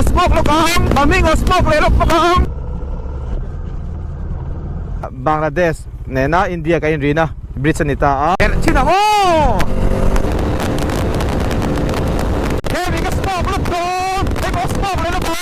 smoke lawk ang mami ngaw smoke leh lawk bawk ang. Bangladesh nena India kan inrina bridge a ni ta a. Herh thin ang aw! Hemi ka smoke lawk dawn, hei pawh smoke leh lawk ang.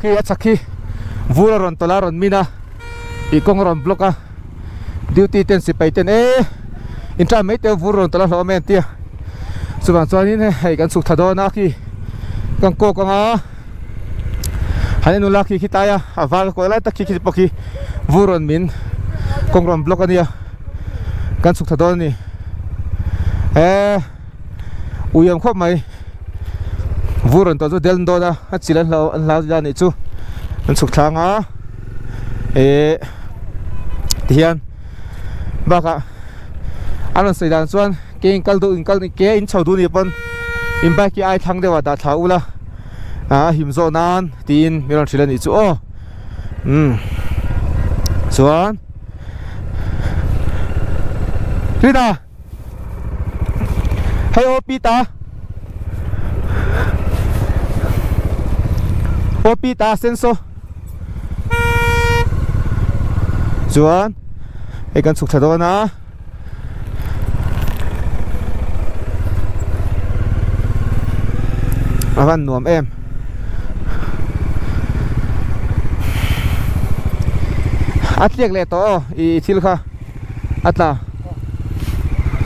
Khi a chak hi vur a rawn tawlh a rawn min a ih kawng a rawn block a duty ten sipai ten e in tran mai teu vur rawn tawlh a hlawh awm e an ti a chuvang chuanin hei kan chhuk tha dawn a khi kan kawk ang a han en ula khi khi tlai a a var kawi lai tak khi khi pawh khi vur rawn min kawng rawn block a nia kan chhuk tha dawn a ni e ui awm khawp mai vur rawn tawh chu del an dawn a a chil an hlau an hlau zia anih chu an chhuk thlang a eh tihian bakah an rawn sawi dan chuan ke in kal duh in kal ke in chho duh anih pawn in bike hi ai thlang deuh ah dah thla ula a him zawh nan tiin min rawn hrilh anih chu aw umm chuan Rina. Hei OP ta OP ta senso chuan hei kan chhuk thla dawn a a van nuam em a tliak leh tawh aw i thil kha. A tla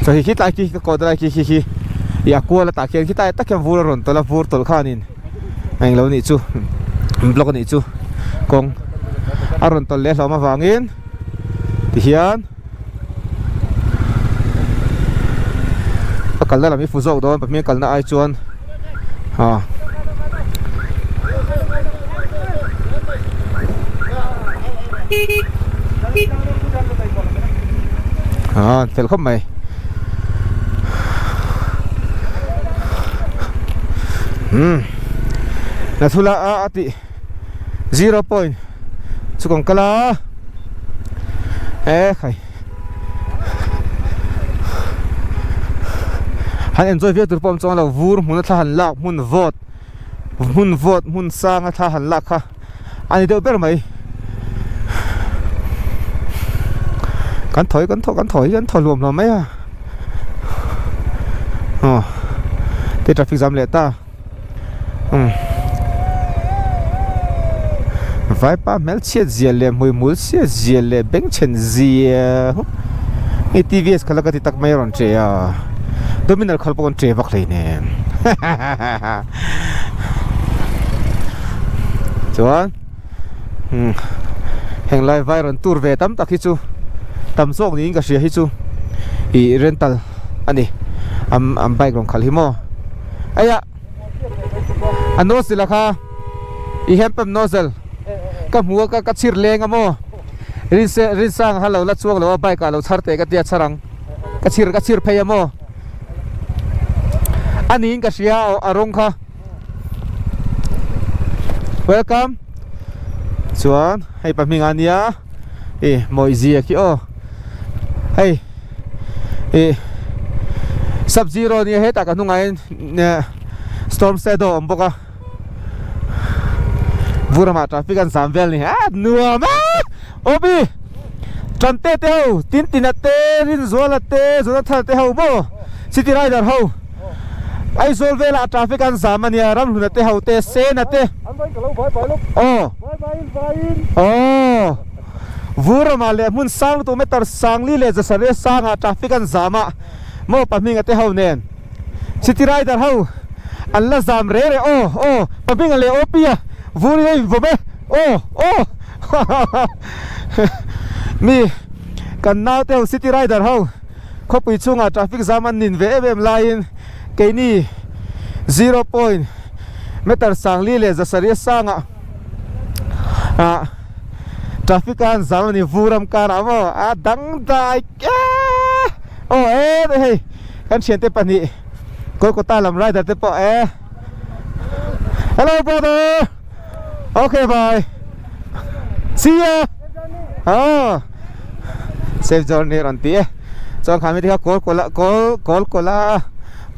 chaw hi khi tlai khi ka kawt lai khi khi khi ih a kual a tah khian khi tlai tak hian vur a rawn tawlh a vur tawlh khanin a englo anih chu block anih chu kawng a rawn tawlh leh hlawm avangin tihian a kalna lam hi fu zawk dawn pahming kalna ai chuan ah. Ah, fel khawp mai. Hmm. Na thula a ati 0 point chu kan kal a. E khai. Han enjoy viau tur pawh awm chuang lo vur hmun a thla han lak hmun vawt hmun vawt hmun sang a thla han lak kha a ni deuh ber mai kan thawi kan thaw kan thawi kan thaw hluam hluam mai a aw te traffic jam leh ta umm vaipa hmel chhiat zia leh hmuihmul chhiat zia leh bengchhen zia hei T V S khala ka ti tak mai a rawn che a dominar khal pawh an che vak hleinem chuan umm heng lai vai rawn tur ve tam tak hi chu tam zawk niin ka hria hi chu ih rental a ni an an bike rawn khalh hi maw eia a nozzle a kha i hand pump nozzle ka hmu a ka chhir leng a maw rinse rinsang kha lo la chuang lo a bike ah lo chhar teh ka tia chhar ang ka chhir ka chhir phei a maw. A niin ka hria aw a rawng kha. Welcome. Chuan hei pa hming a nia ih mawihzia khi aw hei ih sub zero nia hetah ka hnungah hian storm shadow a awm bawk a vur ramah traffic an zam vel a ni a nuam a awmi tante te ho tintina te rinzuala te Jonathan te ho maw city rider ho Aizawl velah traffic an zam a nia Ramhluna te ho te Sena te aw aw Vur ramah leh hmun sang lutuk meter sangli leh zasarih sangah traffic an zam a maw Pahminga te ho nen City rider ho an la zam re re aw aw Pahminga leh OP a vur in a invawm e aw aw mi kan naute ho city rider ho khawpui chhungah traffic jam an nin ve em em laiin keini zero point meter sangli leh zasarih sangah ah traffic a an zam a ni vuram karah maw a dangdai eee aw e hei kan thiante pahnih Kolkata lam rider te pawh e hello brother okay bye see ya ah safe journey rawn ti e chuan khami te kha Kolkola Kol Kolkola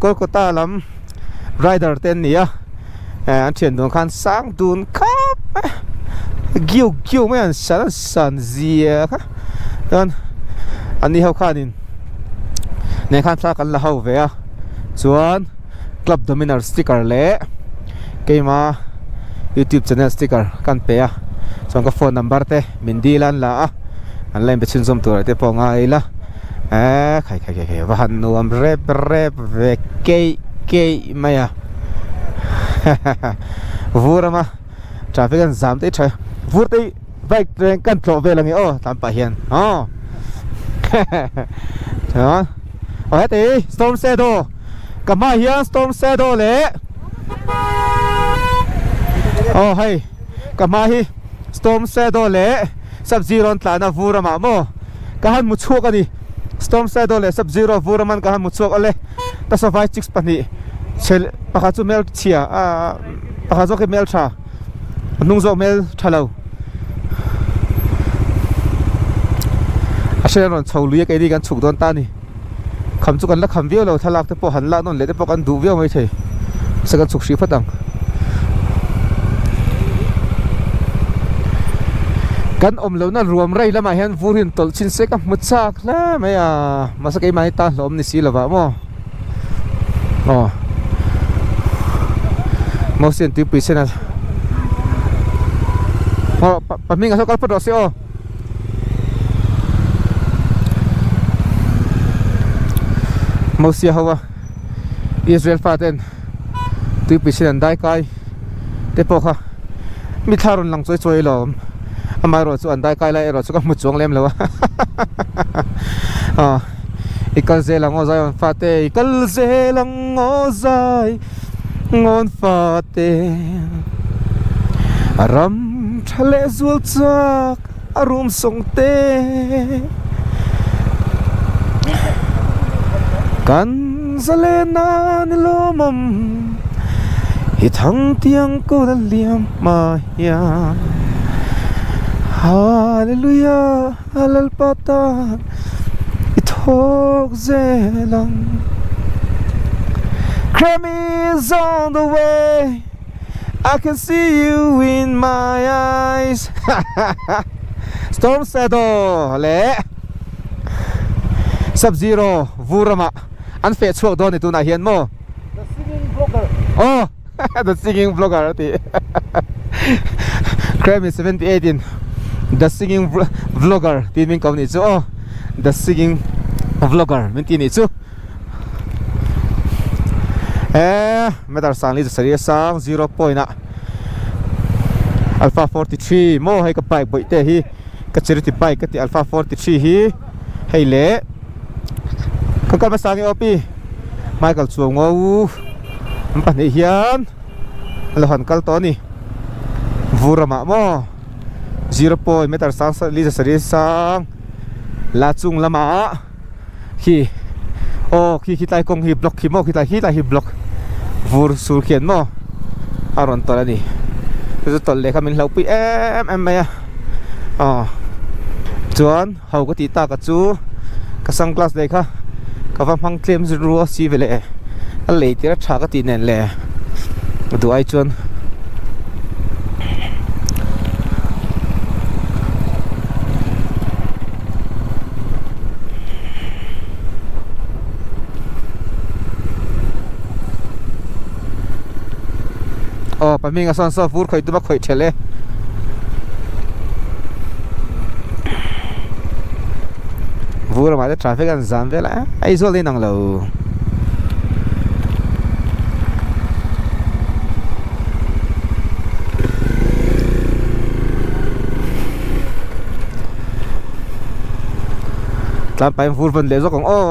Kolkata lam rider te an ni a eh an thian dun khan sang dun khawp mai a giu giu mai an san an san zia kha chuan an ni ho khanin nen khan thla kan la ho ve a chuan club dominar sticker leh keima youtube channel sticker kan pe a chuan ka phone number te min dil a an la a an la inbe chhunzawm tur ah te pawh ngai ila eee khai khai khai va han nuam rep rep ve keih keih mai a vur ama traffic an zam te tha vur te bike reng kan tlawh vel ange aw tlan pah hian aw chuan aw heti storm shadow ka hmaah hian storm shadow leh aw hei ka hma hi storm shadow leh sub zero an tlan a vur amah maw ka han hmu chhuak a ni storm shadow leh sub zero vur aman ka han hmu chhuak ale ta saw vai chicks pahnih chhe pakhat chu hmel chhia aaa pakhat zawk hi hmel tha a hnung zawk hmel tha lo a hriat rawn chho lui a keini kan chhuk dawn ta a ni kham chu kan la kham viau lo thlalak te pawh han lak nawn leh te pawh kan duh viau mai thei se kan chhuk hrih phawt ang kan awm lohna ruam rei lamah hian vur hi an tawlh chin se ka hmu chak hle mai a mahse keimahni tan hlawm ni si lovah maw. Aw Motion tuipui sen a Aw pa hming a saw kal phawt rawh se aw Mosia ho a Israel fa ten tuipui sen an dai kai te pawh kha mi thla rawn lang chawi chawi alawm amaherawh chu an dai kai lai erawh chu ka hmu chuang lem lo a aw. I kal zel ang aw zai awn fate i kal zel ang aw zai ngawn fate a ram tha leh zual chak a rum sawng te kan zalen a ni lawmawm i thang tiang kawn a liam hma hian Hallelujah. A lalpa tan i thawk zel ang Grammy is on the way I can see you in my eyes Storm Shadow leh Sub Zero vur ramah an feh chhuak dawn ni tunah hian maw The singing vlogger Aw The singing vlogger a ti Grammy 78 in The singing vlogger tih min ko nih chu aw The singing vlogger min ti nih chu e meter sangli chu sari sang 0 point ah Alpha 43 maw hei ka bike bawih te hi ka charity bike ka ti Alpha 43 hi hei le kan kal hmasa nge aw pi Michael Chuango an pahnih hian a lo han kal tawh a ni vur ramah maw zero point meter sang li zasarih sang la chung lamah khi aw khi khi tlai kawng hi block khi maw khi tlai khi tlai hi block. Vur sur khian maw a rawn tawlh a ni. Chu chu tawlh leh kha min hlauhpui em em mai a. Aw chuan ho ka tih tak a chu ka sunglass leh kha ka va hmang tlem zir rua si ve leh a lei tir a tha ka tih nen le duh ai chuan. Aw pahming a sawn saw vur khawih tum a khawih thelh e. Vur amah te traffic an zam vel a Aizawl in ang lo. Tlan pahin vur ban leh zawk ang aw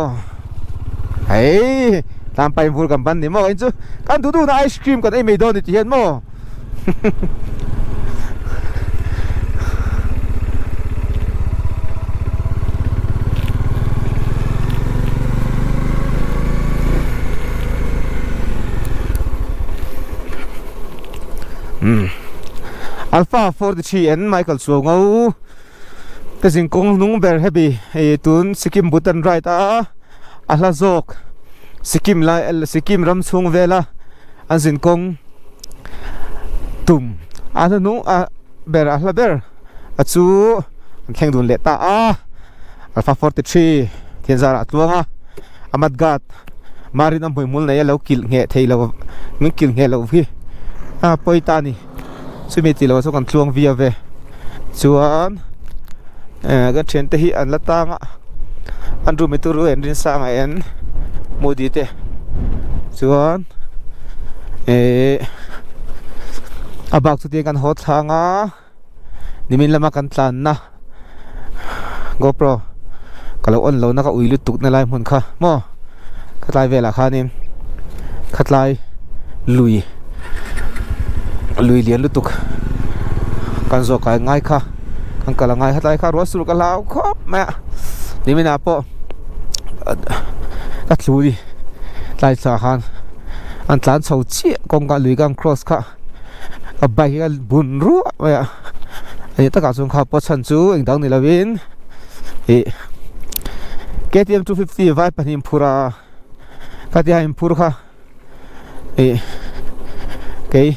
hei tlan pahin vur kan ban ni maw in chu kan duh duhna ice cream kan ei mai dawn ni ti hian maw umm alpha 43 and michael chuango Ka zinkawng hnung ber hebi hei tun Sikkim Bhutan ride a a hla zawk Sikkim lai Sikkim ram chhung vela an zinkawng tum a hla hnung a ber a hla ber a chu an thleng dun leh ta a Alpha 43 thian zarah a tluang a a mat guard marin a hmuihmul nei a lo kilh ngheh thei lo min kilh ngheh loh hi a pawi ta a ni. Chumi tih loh chu kan tluang viau ve chuan eh kan thiante hi an la tang a an room hi turu an rin sang ah hian moody te chuan eh a bak chu tiang kan haw thlang a nimin lama kan tlanna gopro ka lo on lohna ka ui lutuk na lai hmun kha maw khatlai velah khanin khatlai lui lui lian lutuk kan zawh kai ngai kha kan kal a ngai khatlai kha ruah sur ka hlau khawp mai a niminah pawh ka thlu ni tlai thla khan an tlan chho chiah kawngka lui ka an cross kha ka bike hi a bun ruah mai a ani takah chuan kha pawh chhan chu eng dang ni lovin ih KTM 250 vai pahnih in phur a khatia in phur kha ih kei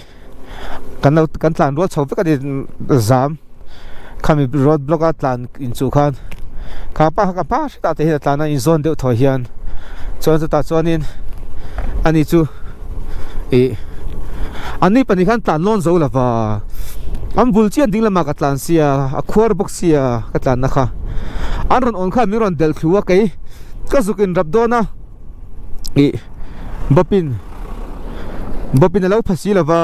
kan lo kan tlan rual chho vek a ni zam khami road block a tlan inchuh khan kha pa kha ka hma hretah te hian a tlan a inzawn deuh thaw hian chuan chutah chuanin ani chu ih anni pahnih khan tlan lawn zo lova an bul chian ding lamah ka tlan sia a khuar bawk sia ka tlanna kha an rawn awn khan min rawn delh thlu a kei ka zuk in rap dawn a ih bawpin bawpin a lo pha si lova.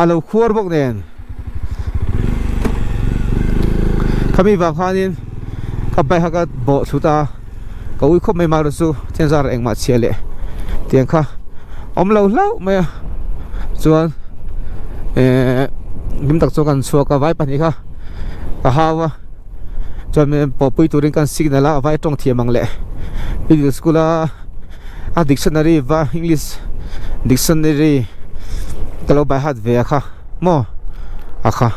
a lo khuar bawk nen khami vang khanin ka bike kha ka bawh thlut a ka ui khawp mai mahrawh chu thian zar engmah chhia leh tiang kha awm lo hlauh mai a chuan ehh hlim tak chuan kan chhuak a vai pahnih kha ka hau a chuan min pawhpui turin kan signal a vai tawng thiam ang leh middle school a. a dictionary va english dictionary ka lo by heart ve a kha maw a kha.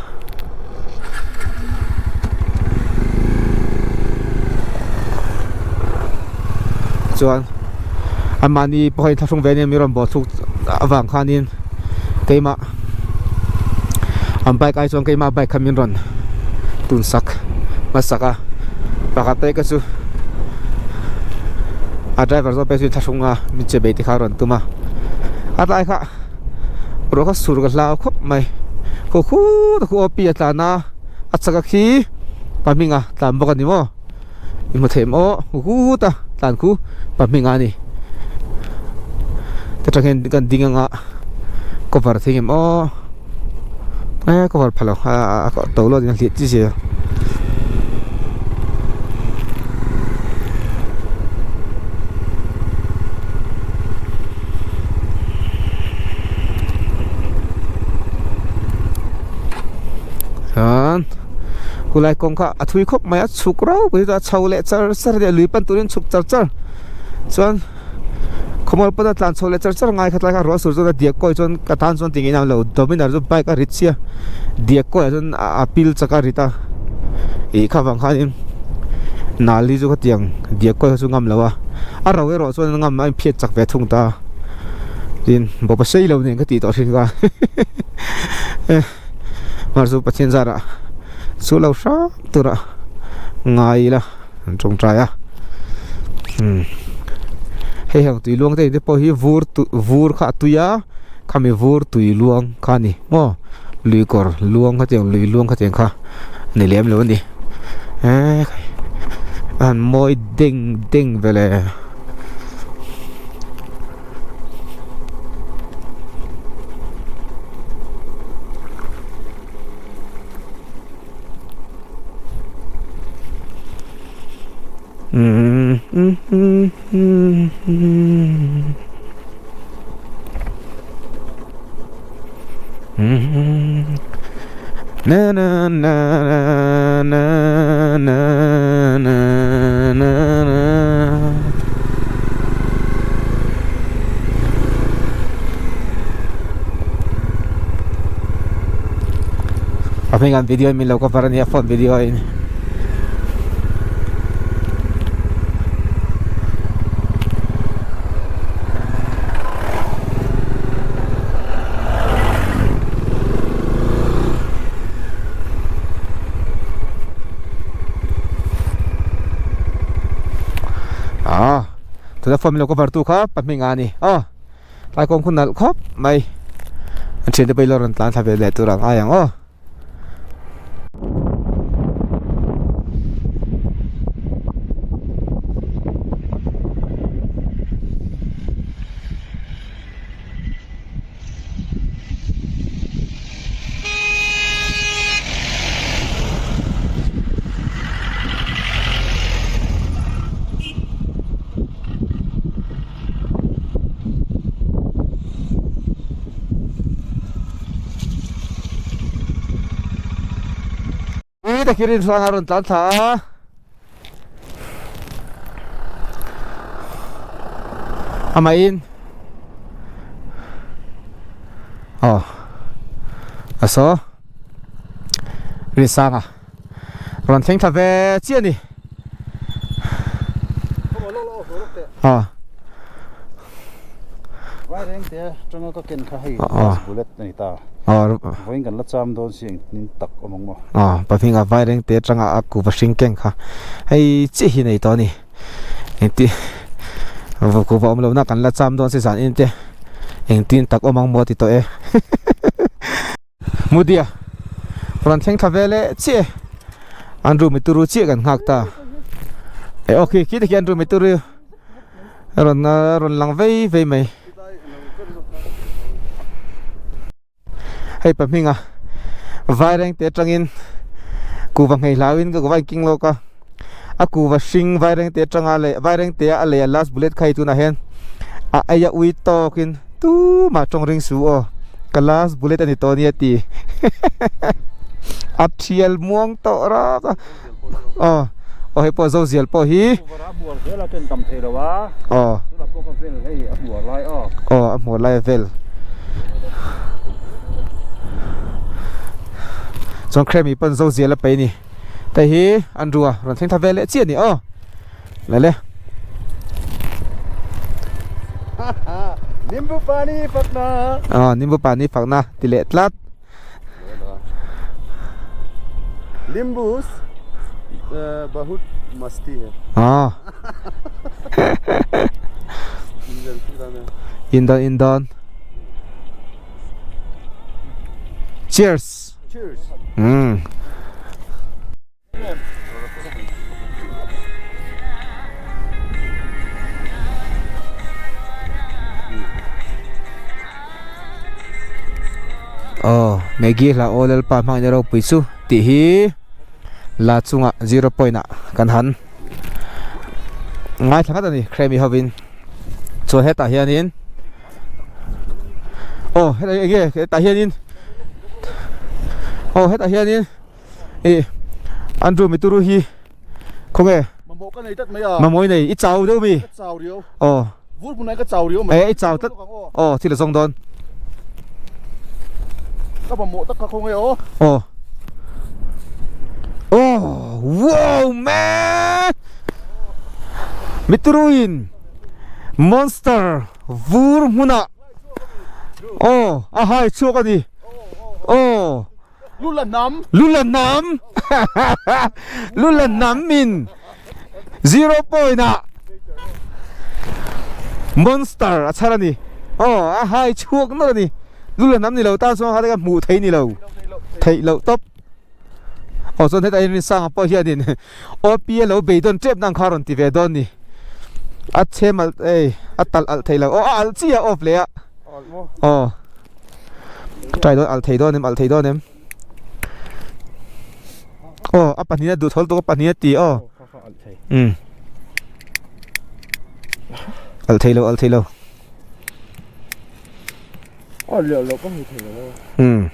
Chuan anmahni pawh hian thlahrung ve ania mi rawn bawh thluk avang khanin keimah an bike ai chuan keimah bike kha min rawn tun sak hmasak a pakhat te ka chu. A driver zawk pek chu thlahrung a min che bei te kha a rawn tum a a tlai kha ruah kha sur ka hlau khawp mai khaw khut a khu OP a tlan a a chak a khi pa hminga tlan bawk a ni maw i hmu theih maw khaw khut a tlan khu pa hminga a ni ta tang hian kan ding anga cover thei ngem aw e cover pha lo a to lo a hliah chi zel. Chuan khulai kawng kha a thui khawp mai a chhuk rau mai a chho leh char char a nia lui pan turin chhuk char char chuan. Khawmual pawn a tlan chho leh char char ngai kha tlai kha ruah sur chuan a diak kawi chuan ka tan chuan ti ngei nang lo Dominar chu bike a rit sia diak kawi ah chuan a pil chak a rit a ih kha vang khanin nali chu khatiang diak kawi kha chu ngam lo a a ro erawh chuan ngam a inphiat chak ve thung ta tin bawpa sei lo nen ka tih tawh thin kha mar chu Pathian zarah chu lo hrang tura ngai ila. an tawngtai a umm hei heng tui luang te te pawh hi vur tu vur kha a tui a khami vur tui luang kha a ni maw lui kawr luang khatiang lui luang khatiang kha a ni lem lo a ni eee a han mawi deng deng ve le. A hming an video in min lo cover a nia phone video in ah tuna phone min lo cover tu kha pa hming a ni aw tlai kawng khu nalh khawp mai an thiante pawh hi lo rawn tlan thla ve leh tur ang ai ang aw. Ui takin rinhrang a rawn tlan thla a. Amah in aw a saw Rinsanga rawn thleng thla ve chiah a ni. Aw. Vairengte atanga ka ken kha hei last bullet a ni ta. Vawiin kan la cham dawn si engtin tak awm ang maw. Aw pahnih vairengte atanga a kuva hring keng kha hei chiah hi nei tawh a ni. Engti kuva awm lohna kan la cham dawn si zan in te engtin tak awm ang maw ti tawh e. Mudia rawn thleng thla ve leh chiah e an room i turu chiah kan nghak ta e aw khi khi te khian room i turu rawn rawn lang vei vei mai hei pa hminga vaireng te atangin kuva nghei hlauin ka kuva inking lawk a a kuva hring vaireng te atanga leh vaireng te a lei a last bullet kha hei tunah hian a aia ui tawkin tumah tawng ring su aw ka last bullet a ni tawh ania ti a thial muang tawh rak a aw aw hei pawh zozial pawh hi aw aw a hmuar lai a vel chuan kremi pawn zozial a paih a ni. Hei hi an rua rawn thleng thla vel leh chiah a ni aw le le. Nimbu pani fakna. Aw nimbu pani fakna ti leh tlat. Nimbu bahut masti hai. Aw. Indon indon. Cheers. Cheers. Umm. Aw Maggie hla aw Lalpa hmangin ropui chu tih hi la chungah zero point ah kan han ngaithla ngat a ni Kremi hovin chuan hetah hianin. Aw hetah hian enge hetah hianin aw hetah hianin ih Andrew mituru hi khawnge Mamawh ka nei tlat mai a Mamawh i nei i chau deuh mi Ka chau riau Aw. Vur hmunah ka chau riau mai. E i chau tlat. Aw thil a zawng dawn. Ka mamawh tak kha khawnge aw. Aw. Oh, wow man! Mituruin monster vur hmunah aw a hai chhuak a ni. Aw. Lula hnam. Lula hnam. Lula hnam in zero point ah monster a chhar a ni. Aw a hai chhuak nawlh a ni. Lula hnam ni lo tan chuan kha te kha hmuh theih ni lo. Theih loh tawp. Aw chuan hetah hian Rinsanga pawh hianin OP a lo bei dawn tep na ang kha a rawn ti ve dawn ni. A chhem alh ei a talh alh thei lo. Aw a alh chiah a off leh a. Aw. Try dawn alh thei dawn em alh thei dawn em. Aw a pahnih a duh thawl tuk a pahnih a ti aw. Um. Alh thei lo alh thei lo. Aw leh lo ka hmu thei lo. Um.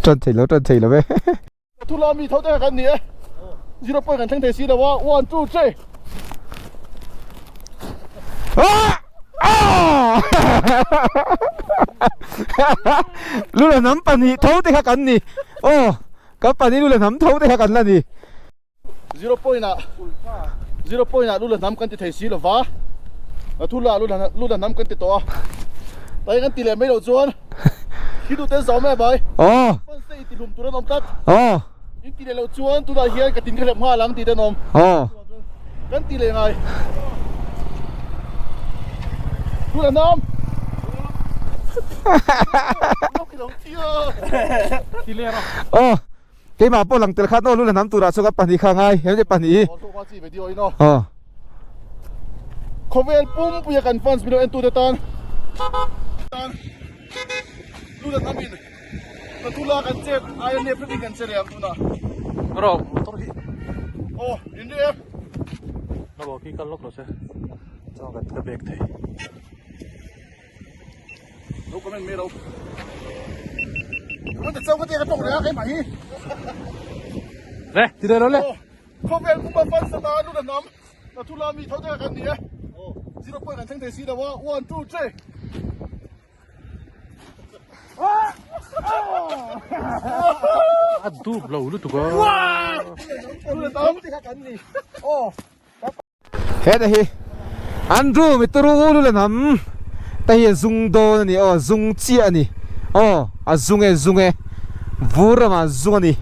Tan thei lo tan thei lo ve. Thula mi tho te kan ni e. Zero point kan thleng thei si lo a. One, two, three. Ah! Ah! Lula hnam pahnih tho te kha kan ni. Aw, kan pahnih lula hnam tho te kha kan la ni. Zero point ah Zero point ah lula hnam kan ti thei si lo va. Thula lula lula hnam kan ti tawh a. Tai kan ti leh mai loh chuan khi duh ten zau mai a bai. Aw. Fans te inti hlum tur an awm tlat. Aw. In ti leh loh chuan tunah hian ka tin ka hlep nghal ang tih te an awm. Aw. Kan ti leh ngai. Lula hnam. Aw. Keimah pawh lang tel khan aw lu la hnam turah chuan ka pahnih kha ngai he ni pahnih hi. Aw. Khawvel pumpuia kan fans milo entute tan tan lu la hnam in ka thula kan chet aia nep hretin kan che leh ang tunah. Ro motor hi. Aw in ri e. Ro khi kal lawk lo se. Chuan kan ka bek thei. Lo comment mai lo. Comment ta chau ka te ka tawk reng a keimah hi. Le, ti le lo le. Khawvel puma fans ta lu la hnam. Na thu la mi tho te kan ni e. Zero point kan thleng thei si lo a. 1 2 3. A dup lo lutuk a. Lu la hnam te kha kan ni. Oh. Heta hi Andrew mi turu lu la hnam te hi a zung dawn a ni aw zung chiah a ni aw a zung e zung e vur ramah a zung a ni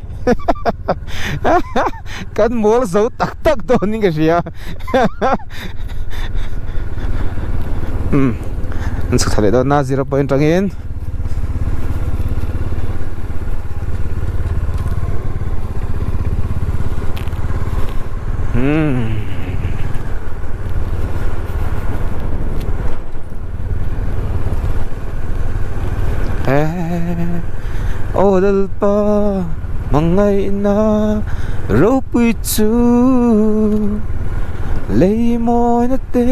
kan mual zo tak tak dawn in ka hria umm an chhuk thla leh dawn a zero point atangin. Aw Lalpa hmangaihna ropui chu lei mawina te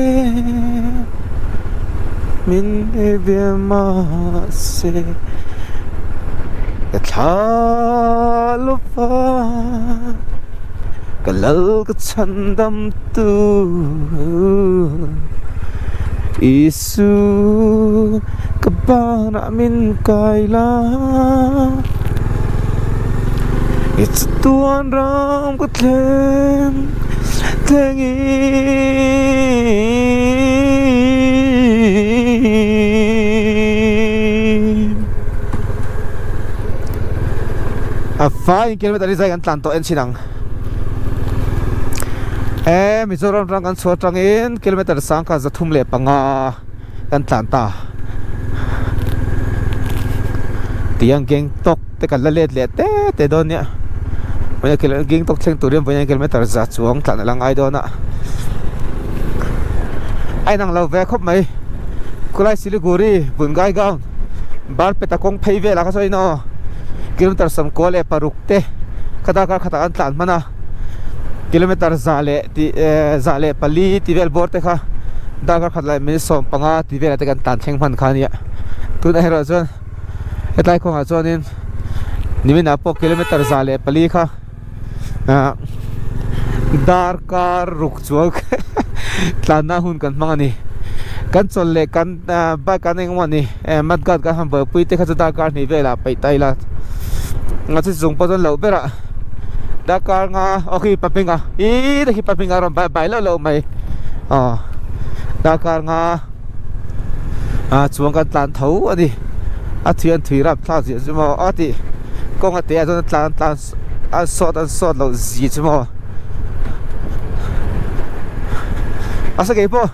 min ei ve mahse ka thla lova ka lal ka chhan dam tu Isu ka banah min kai la i chatuan ram ka thleng thleng in a fai in kilometer hi zai kan tlan tawh en chin ang e Mizoram ram kan chhuah atangin kilometer sangkhat 305 kan tlan ta tiang Gangtok te kan la let leh te te dawn nia vawiin Gangtok thleng tur hian vawiin kilometer za chuang tlan a la ngai dawn a a inang lo ve khawp mai khulai Siliguri Bungaigaon Barpeta kawng phei velah kha sawn aw kilometer 96 te khata kar khatah an tlan hman a kilometer 104 tih vel bawr te kha darkar khat leh minute 15 tih velah te kan tlan thleng hman kha a nia tunah erawh chuan hetlai kawngah chuanin niminah pawh kilometer 104 kha ah. Darkar ruk chuang tlanna hun kan hmang a ni. Kan chawlh leh kan bike an engemaw ni mud guard kan han buaipui te kha chu darkar hnih velah peih ta ila. A chu chung pawh chuan loh berah darkar nga aw khi pahming a ih khi pahming a rawn bai bai loh loh mai aw darkar nga ah chuang kan tlan tho a ni. A thui an thui rapthlak zia chu maw a tih kawng a teh ah chuan a tlan tlan. An sawt an sawt loh zi chu maw a sa keipawh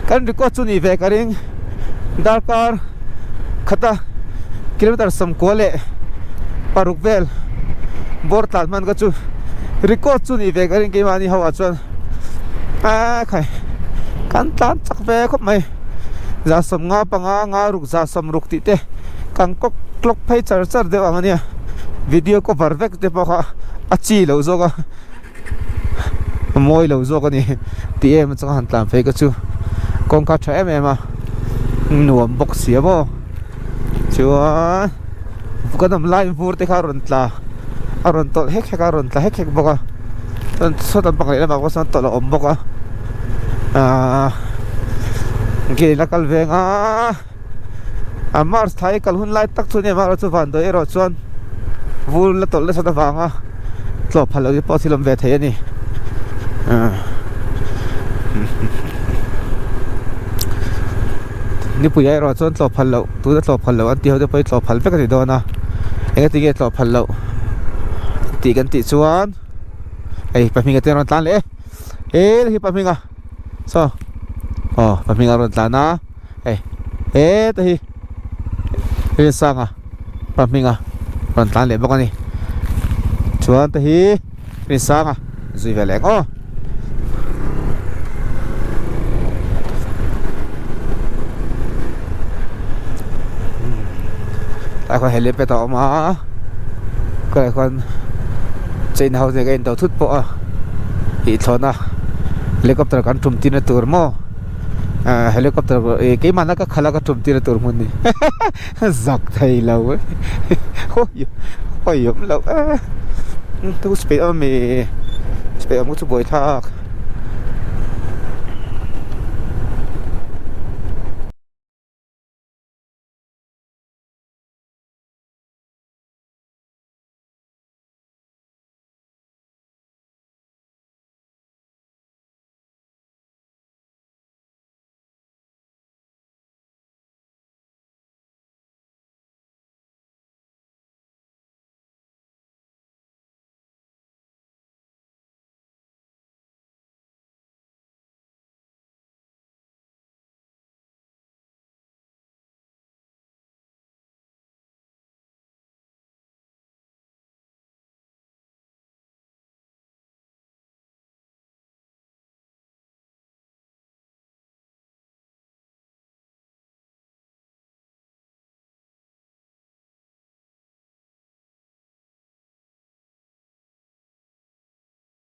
kan record chu ni ve ka ring darkar khata kilometer sawmkua leh paruk vel bawr tlan hman kha chu record chu ni ve ka ring keimahni ho ah chuan a khai kan tlan chak ve khawp mai za sawmnga panga nga ruk za sawmruk tih te kan kawk clock phei char char deuh ang ania video cover vek te pawh kha a chi loh zawk a a mawi lo zawk a ni tih em atanga han tlan phei ka chu kawngka tha em em a nuam bawk si a maw chuan kan awm laiin vur te kha a rawn tla a rawn tawlh hek hek a a rawn tla hek hek bawk a chuan sawta bang leh lamah pawh sawn tawlh a awm bawk a ahh gate a kal veng a. A March thla hi kal hun lai tak chu a ni a amaherawhchu chu vanduai erawh chuan vur la tawlh nasat avanga tlawh phal loh hi pawh thil awm ve thei a ni. Nipui ah erawh chuan tlawh phal loh tuna tlawh phal loh an tih ho te pawh hi tlawh phal vek a ni dawn a engati nge tlawh phal loh tih kan tih chuan hei pahming te an rawn tlan leh e he hi pahming a saw aw pahming a rawn tlan a. Hei heta hi Rinsanga pa hminga rawn tlan leh bawk a ni chuan te hi Rinsanga zui ve leh ang aw. Tlai khuan helipad a awm a khawlai khuan chain house nen ka in do thut pawh a ihthlawn a helicopter kan tum tirna tur maw. Ah helicopter eh keimahna ka khalh a ka tum tir a tur hmun ni zak thei lo hawi hawi awm loh e tu space awm ami space awm chu buaithlak.